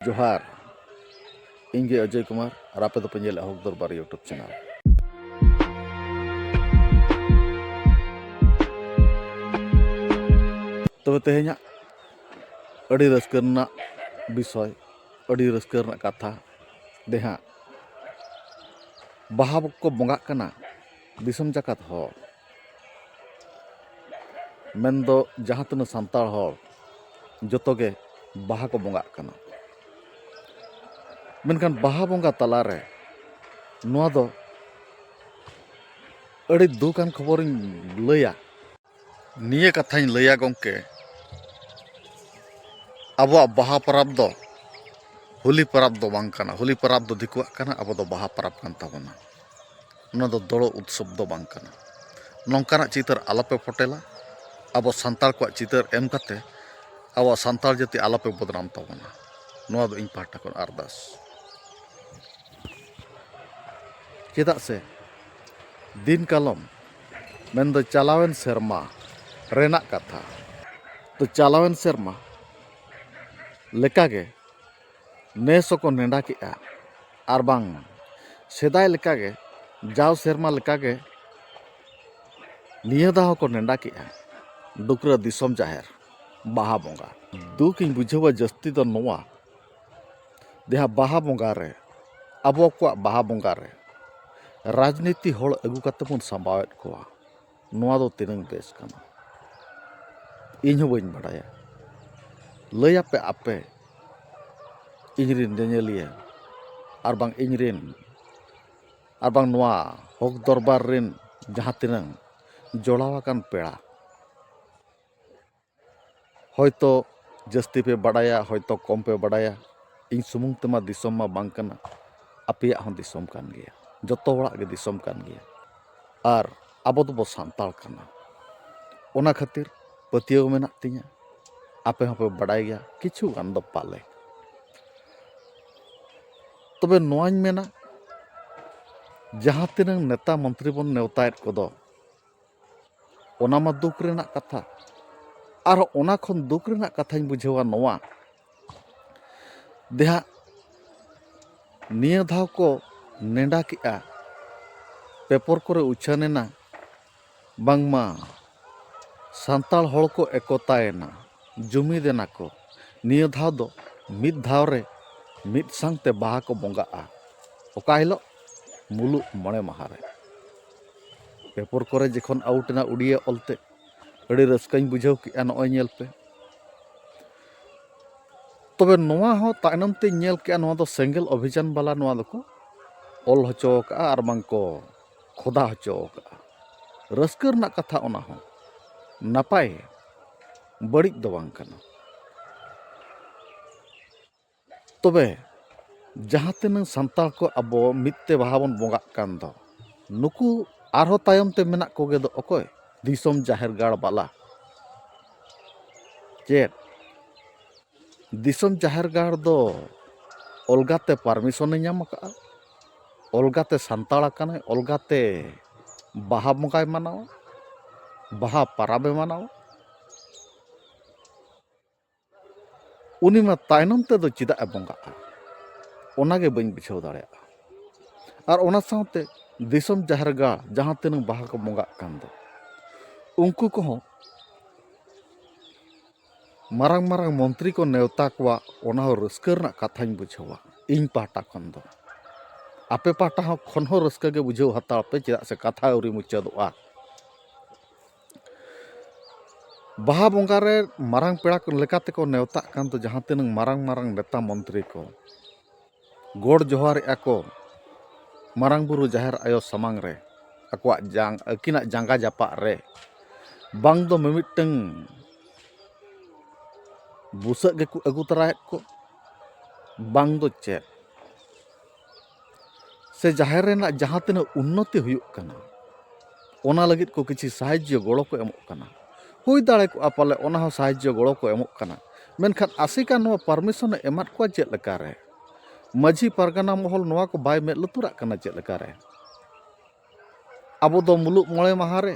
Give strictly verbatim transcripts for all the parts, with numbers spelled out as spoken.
ᱡᱚᱦᱟᱨ, ᱤᱧ ᱜᱮ ᱚᱡᱚᱭ ᱠᱩᱢᱟᱨ ᱟᱨ ᱟᱯᱮ ᱫᱚᱯᱮ ᱧᱮᱞᱮᱫᱼᱟ ᱦᱚᱠ ᱫᱚᱨᱵᱟᱨ YouTube ᱪᱮᱱᱮᱞ᱾ ᱛᱚᱵᱮ ᱛᱮᱦᱮᱧᱟᱜ ᱟᱹᱰᱤ ᱨᱟᱹᱥᱠᱟᱹ ᱨᱮᱱᱟᱜ ᱵᱤᱥᱚᱭ, ᱟᱹᱰᱤ ᱨᱟᱹᱥᱠᱟᱹ ᱨᱮᱱᱟᱜ ᱠᱟᱛᱷᱟ ᱫᱮᱦᱟᱸᱜ, ᱵᱟᱦᱟ ᱠᱚ ᱵᱚᱸᱜᱟᱜ ᱠᱟᱱᱟ ᱫᱤᱥᱚᱢ ᱡᱟᱠᱟᱛ ᱦᱚᱲ, ᱢᱮᱱᱫᱚ ᱡᱟᱦᱟᱸ ᱛᱤᱱᱟᱹᱜ ᱥᱟᱱᱛᱟᱲ ᱦᱚᱲ ᱡᱚᱛᱚ ᱜᱮ ᱵᱟᱦᱟ ᱠᱚ ᱵᱚᱸᱜᱟᱜ ᱠᱟᱱᱟ᱾ ᱢᱮᱱᱠᱷᱟᱱ ᱵᱟᱦᱟ ᱵᱚᱸᱜᱟ ᱛᱟᱞᱟᱨᱮ ᱱᱚᱣᱟ ᱫᱚ ᱟᱹᱰᱤ ᱫᱩᱠᱟᱱ ᱠᱷᱚᱵᱚᱨᱤᱧ ᱞᱟᱹᱭᱟ᱾ ᱱᱤᱭᱟᱹ ᱠᱟᱛᱷᱟᱧ ᱞᱟᱹᱭᱟ ᱜᱚᱢᱠᱮ, ᱟᱵᱚᱣᱟᱜ ᱵᱟᱦᱟ ᱯᱚᱨᱚᱵᱽ ᱫᱚ ᱦᱳᱞᱤ ᱯᱚᱨᱚᱵᱽ ᱫᱚ ᱵᱟᱝ ᱠᱟᱱᱟ᱾ ᱦᱳᱞᱤ ᱯᱚᱨᱚᱵᱽ ᱫᱚ ᱫᱤᱠᱩᱣᱟᱜ ᱠᱟᱱᱟ, ᱟᱵᱚ ᱫᱚ ᱵᱟᱦᱟ ᱯᱚᱨᱚᱵᱽ ᱠᱟᱱ ᱛᱟᱵᱚᱱᱟ᱾ ᱚᱱᱟ ᱫᱚ ᱫᱚᱲᱚ ᱩᱛᱥᱚᱵᱽ ᱫᱚ ᱵᱟᱝ ᱠᱟᱱᱟ᱾ ᱱᱚᱝᱠᱟᱱᱟᱜ ᱪᱤᱛᱟᱹᱨ ᱟᱞᱚᱯᱮ ᱯᱷᱚᱴᱮᱞᱟ᱾ ᱟᱵᱚ ᱥᱟᱱᱛᱟᱲ ᱠᱚᱣᱟᱜ ᱪᱤᱛᱟᱹᱨ ᱮᱢ ᱠᱟᱛᱮ ᱟᱵᱚᱣᱟᱜ ᱥᱟᱱᱛᱟᱲ ᱡᱟᱹᱛᱤ ᱟᱞᱚᱯᱮ ᱵᱚᱫᱱᱟᱢ ᱛᱟᱵᱚᱱᱟ, ᱱᱚᱣᱟ ᱫᱚ ᱤᱧ ᱯᱟᱦᱴᱟ ᱠᱷᱚᱱ ᱟᱨᱫᱟᱥ᱾ ᱪᱮᱫᱟᱜ ᱥᱮ ᱫᱤᱱ ᱠᱟᱞᱚᱢ, ᱢᱮᱱᱫᱚ ᱪᱟᱞᱟᱣᱮᱱ ᱥᱮᱨᱢᱟ ᱨᱮᱱᱟᱜ ᱠᱟᱛᱷᱟ, ᱛᱚ ᱪᱟᱞᱟᱣᱮᱱ ᱥᱮᱨᱢᱟ ᱞᱮᱠᱟᱜᱮ ᱱᱮᱥ ᱦᱚᱸᱠᱚ ᱱᱮᱰᱟ ᱠᱮᱜᱼᱟ, ᱟᱨ ᱵᱟᱝ ᱥᱮᱫᱟᱭ ᱞᱮᱠᱟᱜᱮ, ᱡᱟᱣ ᱥᱮᱨᱢᱟ ᱞᱮᱠᱟᱜᱮ ᱱᱤᱭᱟᱹ ᱫᱷᱟᱣ ᱦᱚᱸᱠᱚ ᱱᱮᱰᱟ ᱠᱮᱜᱼᱟ ᱰᱩᱠᱨᱟᱹ ᱫᱤᱥᱚᱢ ᱡᱟᱦᱮᱨ ᱵᱟᱦᱟ ᱵᱚᱸᱜᱟ᱾ ᱫᱩᱠ ᱤᱧ ᱵᱩᱡᱷᱟᱹᱣᱟ ᱡᱟᱹᱥᱛᱤ ᱫᱚ ᱱᱚᱣᱟ, ᱡᱟᱦᱟᱸ ᱵᱟᱦᱟ ᱵᱚᱸᱜᱟ ᱨᱮ, ᱟᱵᱚ ᱠᱚᱣᱟᱜ ᱵᱟᱦᱟ ᱵᱚᱸᱜᱟ ᱨᱮ ᱨᱟᱡᱽᱱᱤᱛᱤ ᱦᱚᱲ ᱟᱹᱜᱩ ᱠᱟᱛᱮ ᱵᱚᱱ ᱥᱟᱢᱵᱟᱣᱮᱫ ᱠᱚᱣᱟ, ᱱᱚᱣᱟ ᱫᱚ ᱛᱤᱱᱟᱹᱝ ᱵᱮᱥ ᱠᱟᱱᱟ? ᱤᱧ ᱦᱚᱸ ᱵᱟᱹᱧ ᱵᱟᱰᱟᱭᱟ᱾ ᱞᱟᱹᱭᱟᱯᱮ ᱟᱯᱮ, ᱤᱧ ᱨᱮᱱ ᱧᱮᱧᱮᱞᱤᱭᱟᱹ, ᱟᱨ ᱵᱟᱝ ᱤᱧ ᱨᱮᱱ, ᱟᱨ ᱵᱟᱝ ᱱᱚᱣᱟ ᱦᱚᱠ ᱫᱚᱨᱵᱟᱨ ᱨᱮᱱ ᱡᱟᱦᱟᱸ ᱛᱤᱱᱟᱹᱝ ᱡᱚᱲᱟᱣ ᱟᱠᱟᱱ ᱯᱮᱲᱟ, ᱦᱚᱭᱛᱚ ᱡᱟᱹᱥᱛᱤ ᱯᱮ ᱵᱟᱰᱟᱭᱟ, ᱦᱚᱭᱛᱚ ᱠᱚᱢ ᱯᱮ ᱵᱟᱰᱟᱭᱟ, ᱤᱧ ᱥᱩᱢᱩᱝ ᱛᱮᱢᱟ ᱫᱤᱥᱚᱢ ᱢᱟ ᱵᱟᱝ ᱠᱟᱱᱟ, ᱟᱯᱮᱭᱟᱜ ᱦᱚᱸ ᱫᱤᱥᱚᱢ ᱠᱟᱱ ᱜᱮᱭᱟ, ᱡᱚᱛᱚ ᱦᱚᱲᱟᱜ ᱜᱮ ᱫᱤᱥᱚᱢ ᱠᱟᱱ ᱜᱮᱭᱟ᱾ ᱟᱨ ᱟᱵᱚ ᱫᱚᱵᱚ ᱥᱟᱱᱛᱟᱲ ᱠᱟᱱᱟ, ᱚᱱᱟ ᱠᱷᱟᱹᱛᱤᱨ ᱯᱟᱹᱛᱭᱟᱹᱣ ᱢᱮᱱᱟᱜ ᱛᱤᱧᱟᱹ᱾ ᱟᱯᱮ ᱦᱚᱸᱯᱮ ᱵᱟᱰᱟᱭ ᱜᱮᱭᱟ ᱠᱤᱪᱷᱩ ᱜᱟᱱ ᱫᱚ ᱯᱟᱞᱮ᱾ ᱛᱚᱵᱮ ᱱᱚᱣᱟᱧ ᱢᱮᱱᱟ, ᱡᱟᱦᱟᱸ ᱛᱤᱱᱟᱹᱝ ᱱᱮᱛᱟ ᱢᱚᱱᱛᱨᱤ ᱵᱚᱱ ᱱᱮᱣᱛᱟᱭᱮᱫ ᱠᱚᱫᱚ, ᱚᱱᱟ ᱢᱟ ᱫᱩᱠ ᱨᱮᱱᱟᱜ ᱠᱟᱛᱷᱟ᱾ ᱟᱨ ᱚᱱᱟ ᱠᱷᱚᱱ ᱫᱩᱠ ᱨᱮᱱᱟᱜ ᱠᱟᱛᱷᱟᱧ ᱵᱩᱡᱷᱟᱹᱣᱟ ᱱᱚᱣᱟ, ᱫᱮᱦᱟᱜ ᱱᱤᱭᱟᱹ ᱫᱷᱟᱣ ᱠᱚ ᱱᱮᱰᱟ ᱠᱮᱜᱼᱟ, ᱯᱮᱯᱚᱨ ᱠᱚᱨᱮ ᱩᱪᱷᱟᱹᱱ ᱮᱱᱟ, ᱵᱟᱝᱢᱟ ᱥᱟᱱᱛᱟᱲ ᱦᱚᱲ ᱠᱚ ᱮᱠᱚᱛᱟᱭᱮᱱᱟ, ᱡᱩᱢᱤᱫ ᱮᱱᱟ ᱠᱚ᱾ ᱱᱤᱭᱟᱹ ᱫᱷᱟᱣ ᱫᱚ ᱢᱤᱫ ᱫᱷᱟᱣ ᱨᱮ ᱢᱤᱫ ᱥᱟᱝᱛᱮ ᱵᱟᱦᱟ ᱠᱚ ᱵᱚᱸᱜᱟᱜᱼᱟ᱾ ᱚᱠᱟ ᱦᱤᱞᱳᱜ? ᱢᱩᱞᱩᱜ ᱢᱚᱬᱮ ᱢᱟᱦᱟ ᱨᱮ᱾ ᱯᱮᱯᱚᱨ ᱠᱚᱨᱮ ᱡᱚᱠᱷᱚᱱ ᱟᱣᱩᱴ ᱮᱱᱟ ᱩᱲᱤᱭᱟᱹ ᱚᱞᱛᱮ, ᱟᱹᱰᱤ ᱨᱟᱹᱥᱠᱟᱹᱧ ᱵᱩᱡᱷᱟᱹᱣ ᱠᱮᱜᱼᱟ᱾ ᱱᱚᱜᱼᱚᱭ ᱧᱮᱞ ᱯᱮ, ᱛᱚᱵᱮ ᱱᱚᱣᱟ ᱦᱚᱸ ᱛᱟᱭᱱᱚᱢ ᱛᱮᱧ ᱧᱮᱞ ᱠᱮᱜᱼᱟ, ᱱᱚᱣᱟ ᱫᱚ ᱥᱮᱸᱜᱮᱞ ᱚᱵᱷᱤᱡᱟᱱ ᱵᱟᱞᱟ ᱱᱚᱣᱟ ᱫᱚᱠᱚ ᱚᱞ ᱦᱚᱪᱚ ᱟᱠᱟᱜᱼᱟ ᱟᱨ ᱵᱟᱝ ᱠᱚ ᱠᱷᱚᱫᱟ ᱦᱚᱪᱚ ᱟᱠᱟᱜᱼᱟ᱾ ᱨᱟᱹᱥᱠᱟᱹ ᱨᱮᱱᱟᱜ ᱠᱟᱛᱷᱟ ᱚᱱᱟ ᱦᱚᱸ, ᱱᱟᱯᱟᱭ, ᱵᱟᱹᱲᱤᱡ ᱫᱚ ᱵᱟᱝ ᱠᱟᱱᱟ᱾ ᱛᱚᱵᱮ ᱡᱟᱦᱟᱸ ᱛᱤᱱᱟᱹᱜ ᱥᱟᱱᱛᱟᱲ ᱠᱚ ᱟᱵᱚ ᱢᱤᱫ ᱛᱮ ᱵᱟᱦᱟ ᱵᱚᱱ ᱵᱚᱸᱜᱟᱜ ᱠᱟᱱ ᱫᱚ, ᱱᱩᱠᱩ ᱟᱨᱦᱚᱸ ᱛᱟᱭᱚᱢ ᱛᱮ ᱢᱮᱱᱟᱜ ᱠᱚᱜᱮ ᱫᱚ ᱚᱠᱚᱭ? ᱫᱤᱥᱚᱢ ᱡᱟᱦᱮᱨ ᱜᱟᱲ ᱵᱟᱞᱟ᱾ ᱪᱮᱫ? ᱫᱤᱥᱚᱢ ᱡᱟᱦᱮᱨ ᱜᱟᱲ ᱫᱚ ᱚᱞᱜᱟᱛᱮ ᱯᱟᱨᱢᱤᱥᱚᱱᱮ ᱧᱟᱢ ᱟᱠᱟᱫᱼᱟ, ᱚᱞᱜᱟᱛᱮ ᱥᱟᱱᱛᱟᱲ ᱟᱠᱟᱱᱟᱭ, ᱚᱞᱜᱟᱛᱮ ᱵᱟᱦᱟ ᱵᱚᱸᱜᱟᱭ ᱢᱟᱱᱟᱣᱟ, ᱵᱟᱦᱟ ᱯᱟᱨᱟᱵᱮ ᱢᱟᱱᱟᱣᱟ᱾ ᱩᱱᱤ ᱢᱟ ᱛᱟᱭᱱᱚᱢ ᱛᱮᱫᱚ ᱪᱮᱫᱟᱜ ᱮ ᱵᱚᱸᱜᱟᱜᱼᱟ? ᱚᱱᱟᱜᱮ ᱵᱟᱹᱧ ᱵᱩᱡᱷᱟᱹᱣ ᱫᱟᱲᱮᱭᱟᱜᱼᱟ᱾ ᱟᱨ ᱚᱱᱟ ᱥᱟᱶᱛᱮ ᱫᱤᱥᱚᱢ ᱡᱟᱦᱮᱨ ᱜᱟᱲ ᱡᱟᱦᱟᱸ ᱛᱤᱱᱟᱹᱜ ᱵᱟᱦᱟ ᱠᱚ ᱵᱚᱸᱜᱟᱜ ᱠᱟᱱ ᱫᱚ, ᱩᱱᱠᱩ ᱠᱚᱦᱚᱸ ᱢᱟᱨᱟᱝ ᱢᱟᱨᱟᱝ ᱢᱚᱱᱛᱨᱤ ᱠᱚ ᱱᱮᱣᱛᱟ ᱠᱚᱣᱟ, ᱚᱱᱟ ᱦᱚᱸ ᱨᱟᱹᱥᱠᱟᱹ ᱨᱮᱱᱟᱜ ᱠᱟᱛᱷᱟᱧ ᱵᱩᱡᱷᱟᱹᱣᱟ ᱤᱧ ᱯᱟᱦᱴᱟ ᱠᱷᱚᱱ ᱫᱚ᱾ ᱟᱯᱮ ᱯᱟᱦᱴᱟ ᱦᱚᱸ ᱠᱷᱚᱱ ᱦᱚᱸ ᱨᱟᱹᱥᱠᱟᱹ ᱜᱮ ᱵᱩᱡᱷᱟᱹᱣ ᱦᱟᱛᱟᱲ ᱯᱮ, ᱪᱮᱫᱟᱜ ᱥᱮ ᱠᱟᱛᱷᱟ ᱟᱹᱣᱨᱤ ᱢᱩᱪᱟᱹᱫᱚᱜᱼᱟ᱾ ᱵᱟᱦᱟ ᱵᱚᱸᱜᱟ ᱨᱮ ᱢᱟᱨᱟᱝ ᱯᱮᱲᱟ ᱠᱚ ᱞᱮᱠᱟ ᱛᱮᱠᱚ ᱱᱮᱣᱛᱟᱜ ᱠᱟᱱ ᱫᱚ ᱡᱟᱦᱟᱸ ᱛᱤᱱᱟᱹᱜ ᱢᱟᱨᱟᱝ ᱢᱟᱨᱟᱝ ᱱᱮᱛᱟ ᱢᱚᱱᱛᱨᱤ ᱠᱚ, ᱜᱚᱰ ᱡᱚᱦᱟᱨᱮᱜᱼᱟ ᱠᱚ ᱢᱟᱨᱟᱝ ᱵᱩᱨᱩ ᱡᱟᱦᱮᱨ ᱟᱭᱳ ᱥᱟᱢᱟᱝ ᱨᱮ, ᱟᱠᱚᱣᱟᱜ ᱡᱟᱝ-, ᱟᱹᱠᱤᱱᱟᱜ ᱡᱟᱸᱜᱟ ᱡᱟᱯᱟᱜ ᱨᱮ᱾ ᱵᱟᱝ ᱫᱚ ᱢᱤᱢᱤᱫᱴᱟᱹᱝ ᱵᱩᱥᱟᱹᱜ ᱜᱮᱠᱚ ᱟᱹᱜᱩ ᱛᱚᱨᱟᱭᱮᱫ ᱠᱚ, ᱵᱟᱝ ᱫᱚ ᱪᱮᱫ᱾ ᱥᱮ ᱡᱟᱦᱮᱨ ᱨᱮᱱᱟᱜ ᱡᱟᱦᱟᱸ ᱛᱤᱱᱟᱹᱜ ᱩᱱᱱᱚᱛᱤ ᱦᱩᱭᱩᱜ ᱠᱟᱱᱟ, ᱚᱱᱟ ᱞᱟᱹᱜᱤᱫ ᱠᱚ ᱠᱤᱪᱷᱤ ᱥᱟᱦᱟᱡᱽᱡᱚ ᱜᱚᱲᱚ ᱠᱚ ᱮᱢᱚᱜ ᱠᱟᱱᱟ᱾ ᱦᱩᱭ ᱫᱟᱲᱮ ᱠᱚᱜᱼᱟ ᱯᱟᱞᱮ ᱚᱱᱟ ᱦᱚᱸ ᱥᱟᱦᱟᱡᱽᱡᱚ ᱜᱚᱲᱚ ᱠᱚ ᱮᱢᱚᱜ ᱠᱟᱱᱟ, ᱢᱮᱱᱠᱷᱟᱱ ᱟᱥᱮᱠᱟ ᱱᱚᱣᱟ ᱯᱟᱨᱢᱤᱥᱚᱱᱮ ᱮᱢᱟᱫ ᱠᱚᱣᱟ ᱪᱮᱫ ᱞᱮᱠᱟᱨᱮ? ᱢᱟᱹᱡᱷᱤ ᱯᱟᱨᱜᱟᱱᱟ ᱢᱚᱦᱚᱞ ᱱᱚᱣᱟ ᱠᱚ ᱵᱟᱭ ᱢᱮᱫ ᱞᱩᱛᱩᱨᱟᱜ ᱠᱟᱱᱟ ᱪᱮᱫ ᱞᱮᱠᱟᱨᱮ? ᱟᱵᱚ ᱫᱚ ᱢᱩᱞᱩᱜ ᱢᱚᱬᱮ ᱢᱟᱦᱟ ᱨᱮ,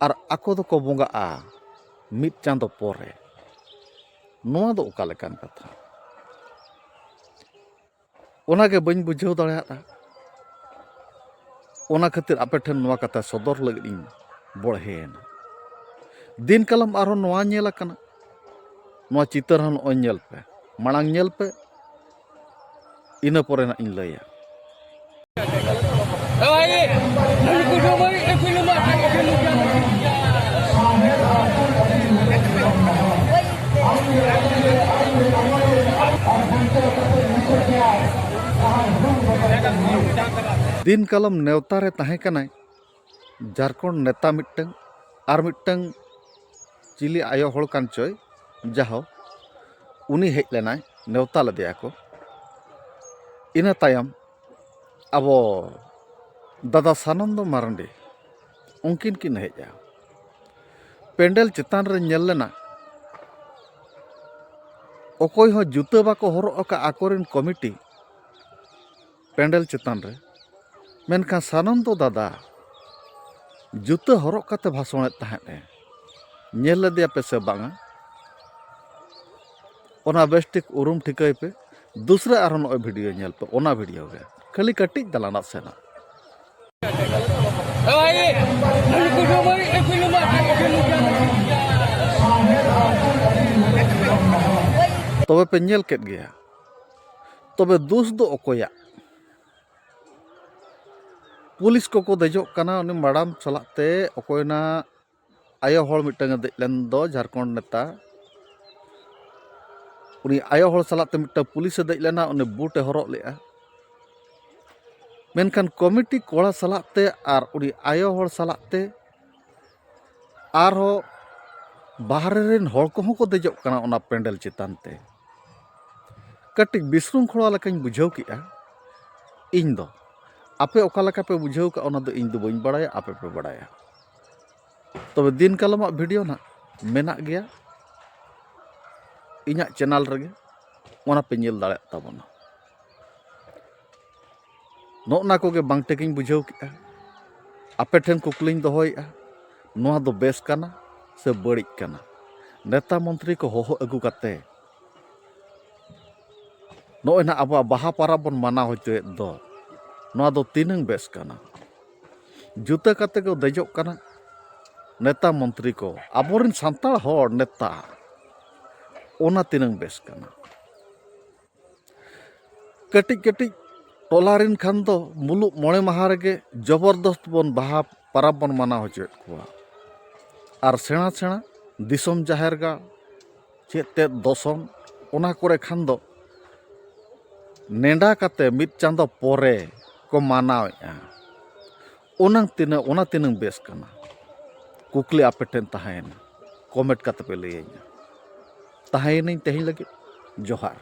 ᱟᱨ ᱟᱠᱚ ᱫᱚᱠᱚ ᱵᱚᱸᱜᱟᱜᱼᱟ ᱢᱤᱫ ᱪᱟᱸᱫᱚ ᱯᱚᱨᱮ᱾ ᱱᱚᱣᱟ ᱫᱚ ᱚᱠᱟ ᱞᱮᱠᱟᱱ ᱠᱟᱛᱷᱟ? ᱚᱱᱟᱜᱮ ᱵᱟᱹᱧ ᱵᱩᱡᱷᱟᱹᱣ ᱫᱟᱲᱮᱭᱟᱜᱼᱟ᱾ ᱚᱱᱟ ᱠᱷᱟᱹᱛᱤᱨ ᱟᱯᱮ ᱴᱷᱮᱱ ᱱᱚᱣᱟ ᱠᱟᱛᱷᱟ ᱥᱚᱫᱚᱨ ᱞᱟᱹᱜᱤᱫ ᱤᱧ ᱵᱚᱲᱦᱮᱭᱮᱱᱟ᱾ ᱫᱤᱱ ᱠᱟᱞᱚᱢ ᱟᱨᱦᱚᱸ ᱱᱚᱣᱟ ᱧᱮᱞ ᱟᱠᱟᱱᱟ, ᱱᱚᱣᱟ ᱪᱤᱛᱟᱹᱨ ᱦᱚᱸ ᱱᱚᱜᱼᱚᱭ ᱧᱮᱞ ᱯᱮ, ᱢᱟᱲᱟᱝ ᱧᱮᱞ ᱯᱮ, ᱤᱱᱟᱹ ᱯᱚᱨᱮ ᱱᱟᱜ ᱤᱧ ᱞᱟᱹᱭᱟ᱾ ᱫᱤᱱ ᱠᱟᱞᱚᱢ ᱱᱮᱣᱛᱟ ᱨᱮ ᱛᱟᱦᱮᱸ ᱠᱟᱱᱟᱭ ᱡᱷᱟᱨᱠᱷᱚᱸᱰ ᱱᱮᱛᱟ ᱢᱤᱫᱴᱟᱝ, ᱟᱨ ᱢᱤᱫᱴᱟᱝ ᱪᱤᱞᱤ ᱟᱭᱳ ᱦᱚᱲ ᱠᱟᱱ ᱪᱚᱭ, ᱡᱟᱦᱳ, ᱩᱱᱤ ᱦᱮᱡ ᱞᱮᱱᱟᱭ, ᱱᱮᱣᱛᱟ ᱞᱮᱫᱮᱭᱟ ᱠᱚ᱾ ᱤᱱᱟᱹ ᱛᱟᱭᱚᱢ ᱟᱵᱚ ᱫᱟᱫᱟ ᱥᱟᱱᱚᱱᱫᱚ ᱢᱟᱨᱟᱱᱰᱤ, ᱩᱱᱠᱤᱱ ᱠᱤᱱ ᱦᱮᱡᱼᱟ᱾ ᱯᱮᱱᱰᱮᱞ ᱪᱮᱛᱟᱱ ᱨᱮ ᱧᱮᱞ ᱞᱮᱱᱟ, ᱚᱠᱚᱭ ᱦᱚᱸ ᱡᱩᱛᱟᱹ ᱵᱟᱠᱚ ᱦᱚᱨᱚᱜ ᱟᱠᱟᱫ ᱟᱠᱚᱨᱮᱱ ᱠᱚᱢᱤᱴᱤ ᱯᱮᱱᱰᱮᱞ ᱪᱮᱛᱟᱱ ᱨᱮ᱾ ᱢᱮᱱᱠᱷᱟᱱ ᱥᱟᱱᱚᱱᱫᱚ ᱫᱟᱫᱟ ᱡᱩᱛᱟᱹ ᱦᱚᱨᱚᱜ ᱠᱟᱛᱮ ᱵᱷᱟᱥᱚᱬᱮᱫ ᱛᱟᱦᱮᱸᱫ ᱮ᱾ ᱧᱮᱞ ᱞᱮᱫᱮᱭᱟ ᱯᱮ ᱥᱮ ᱵᱟᱝᱟ? ᱚᱱᱟ ᱵᱮᱥ ᱴᱷᱤᱠ ᱩᱨᱩᱢ ᱴᱷᱤᱠᱟᱹᱭ ᱯᱮ᱾ ᱫᱩᱥᱨᱟ ᱟᱨᱦᱚᱸ ᱱᱚᱜᱼᱚᱭ ᱵᱷᱤᱰᱤᱭᱳ ᱧᱮᱞ ᱯᱮ, ᱚᱱᱟ ᱵᱷᱤᱰᱤᱭᱳ ᱜᱮ, ᱠᱷᱟᱹᱞᱤ ᱠᱟᱹᱴᱤᱡ ᱫᱟᱞᱟᱱᱟᱜ ᱥᱮᱱᱟᱜ᱾ ᱛᱚᱵᱮ ᱯᱮ ᱧᱮᱞ ᱠᱮᱫ ᱜᱮᱭᱟ᱾ ᱛᱚᱵᱮ ᱫᱩᱥ ᱫᱚ ᱚᱠᱚᱭᱟᱜ? ᱯᱩᱞᱤᱥ ᱠᱚᱠᱚ ᱫᱮᱡᱚᱜ ᱠᱟᱱᱟ ᱩᱱᱤ ᱢᱟᱰᱟᱢ ᱥᱟᱞᱟᱜ ᱛᱮ, ᱚᱠᱚᱭ ᱱᱟ ᱟᱭᱳ ᱦᱚᱲ ᱢᱤᱫᱴᱟᱝ ᱮ ᱫᱮᱡ ᱞᱮᱱ ᱫᱚ ᱡᱷᱟᱲᱠᱷᱚᱸᱰ ᱱᱮᱛᱟ, ᱩᱱᱤ ᱟᱭᱳ ᱦᱚᱲ ᱥᱟᱞᱟᱜ ᱛᱮ ᱢᱤᱫᱴᱟᱝ ᱯᱩᱞᱤᱥ ᱮ ᱫᱮᱡ ᱞᱮᱱᱟ, ᱩᱱᱤ ᱵᱩᱴ ᱮ ᱦᱚᱨᱚᱜ ᱞᱮᱜᱼᱟ᱾ ᱢᱮᱱᱠᱷᱟᱱ ᱠᱚᱢᱤᱴᱤ ᱠᱚᱲᱟ ᱥᱟᱞᱟᱜ ᱛᱮ ᱟᱨ ᱩᱱᱤ ᱟᱭᱳ ᱦᱚᱲ ᱥᱟᱞᱟᱜ ᱛᱮ ᱟᱨᱦᱚᱸ ᱵᱟᱦᱨᱮ ᱨᱮᱱ ᱦᱚᱲ ᱠᱚᱦᱚᱸ ᱠᱚ ᱫᱮᱡᱚᱜ ᱠᱟᱱᱟ ᱚᱱᱟ ᱯᱮᱱᱰᱮᱞ ᱪᱮᱛᱟᱱ ᱛᱮ᱾ ᱠᱟᱹᱴᱤᱡ ᱵᱤᱥᱨᱩᱝᱠᱷᱚᱲᱟ ᱞᱮᱠᱟᱧ ᱵᱩᱡᱷᱟᱹᱣ ᱠᱮᱜᱼᱟ ᱤᱧ ᱫᱚ᱾ ᱟᱯᱮ ᱚᱠᱟ ᱞᱮᱠᱟ ᱯᱮ ᱵᱩᱡᱷᱟᱹᱣ ᱠᱟᱜᱼᱟ, ᱚᱱᱟ ᱫᱚ ᱤᱧ ᱫᱚ ᱵᱟᱹᱧ ᱵᱟᱲᱟᱭᱟ, ᱟᱯᱮ ᱯᱮ ᱵᱟᱲᱟᱭᱟ᱾ ᱛᱚᱵᱮ ᱫᱤᱱ ᱠᱟᱞᱚᱢᱟᱜ ᱵᱷᱤᱰᱤᱭᱳ ᱱᱟᱜ ᱢᱮᱱᱟᱜ ᱜᱮᱭᱟ ᱤᱧᱟᱹᱜ ᱪᱮᱱᱮᱞ ᱨᱮᱜᱮ, ᱚᱱᱟ ᱯᱮ ᱧᱮᱞ ᱫᱟᱲᱮᱭᱟᱜ ᱛᱟᱵᱚᱱᱟ᱾ ᱱᱚᱜᱼᱱᱟ ᱠᱚᱜᱮ ᱵᱟᱝ ᱴᱷᱤᱠᱤᱧ ᱵᱩᱡᱷᱟᱹᱣ ᱠᱮᱜᱼᱟ᱾ ᱟᱯᱮ ᱴᱷᱮᱱ ᱠᱩᱠᱞᱤᱧ ᱫᱚᱦᱚᱭᱮᱜᱼᱟ, ᱱᱚᱣᱟ ᱫᱚ ᱵᱮᱥ ᱠᱟᱱᱟ ᱥᱮ ᱵᱟᱹᱲᱤᱡ ᱠᱟᱱᱟ? ᱱᱮᱛᱟ ᱢᱚᱱᱛᱨᱤ ᱠᱚ ᱦᱚᱦᱚ ᱟᱹᱜᱩ ᱠᱟᱛᱮ ᱱᱚᱜᱼᱚᱭ ᱱᱟᱜ ᱟᱵᱚᱣᱟᱜ ᱵᱟᱦᱟ ᱯᱟᱨᱟᱵᱽ ᱵᱚᱱ ᱢᱟᱱᱟᱣ ᱦᱚᱪᱚᱭᱮᱫ ᱫᱚ, ᱱᱚᱣᱟ ᱫᱚ ᱛᱤᱱᱟᱹᱝ ᱵᱮᱥ ᱠᱟᱱᱟ? ᱡᱩᱛᱟᱹ ᱠᱟᱛᱮ ᱠᱚ ᱫᱮᱡᱚᱜ ᱠᱟᱱᱟ ᱱᱮᱛᱟ ᱢᱚᱱᱛᱨᱤ ᱠᱚ, ᱟᱵᱚᱨᱮᱱ ᱥᱟᱱᱛᱟᱲ ᱦᱚᱲ ᱱᱮᱛᱟ, ᱚᱱᱟ ᱛᱤᱱᱟᱹᱝ ᱵᱮᱥ ᱠᱟᱱᱟ? ᱠᱟᱹᱴᱤᱡ ᱠᱟᱹᱴᱤᱡ ᱴᱚᱞᱟ ᱨᱮᱱ ᱠᱷᱟᱱ ᱫᱚ ᱢᱩᱞᱩᱜ ᱢᱚᱬᱮ ᱢᱟᱦᱟ ᱨᱮᱜᱮ ᱡᱚᱵᱚᱨᱫᱚᱥᱛ ᱵᱚᱱ ᱵᱟᱦᱟ ᱯᱟᱨᱟᱵᱽ ᱵᱚᱱ ᱢᱟᱱᱟᱣ ᱦᱚᱪᱚᱭᱮᱫ ᱠᱚᱣᱟ᱾ ᱟᱨ ᱥᱮᱬᱟ ᱥᱮᱬᱟ ᱫᱤᱥᱚᱢ ᱡᱟᱦᱮᱨ ᱜᱟᱲ, ᱪᱮᱫ ᱛᱮᱫ ᱫᱚᱥᱚᱱ, ᱚᱱᱟ ᱠᱚᱨᱮ ᱠᱷᱟᱱ ᱫᱚ ᱱᱮᱰᱟ ᱠᱟᱛᱮ ᱢᱤᱫ ᱪᱟᱸᱫᱚ ᱯᱚᱨᱮ ᱠᱚ ᱢᱟᱱᱟᱣᱮᱫᱼᱟ᱾ ᱚᱱᱟ ᱛᱤᱱᱟᱹᱜ, ᱚᱱᱟ ᱛᱤᱱᱟᱹᱜ ᱵᱮᱥ ᱠᱟᱱᱟ? ᱠᱩᱠᱞᱤ ᱟᱯᱮ ᱴᱷᱮᱱ ᱛᱟᱦᱮᱸᱭᱮᱱᱟ, ᱠᱚᱢᱮᱱᱴ ᱠᱟᱛᱮ ᱯᱮ ᱞᱟᱹᱭᱟᱹᱧᱟ᱾ ᱛᱟᱦᱮᱸᱭᱮᱱᱟᱹᱧ ᱛᱮᱦᱮᱧ ᱞᱟᱹᱜᱤᱫ, ᱡᱚᱦᱟᱨ᱾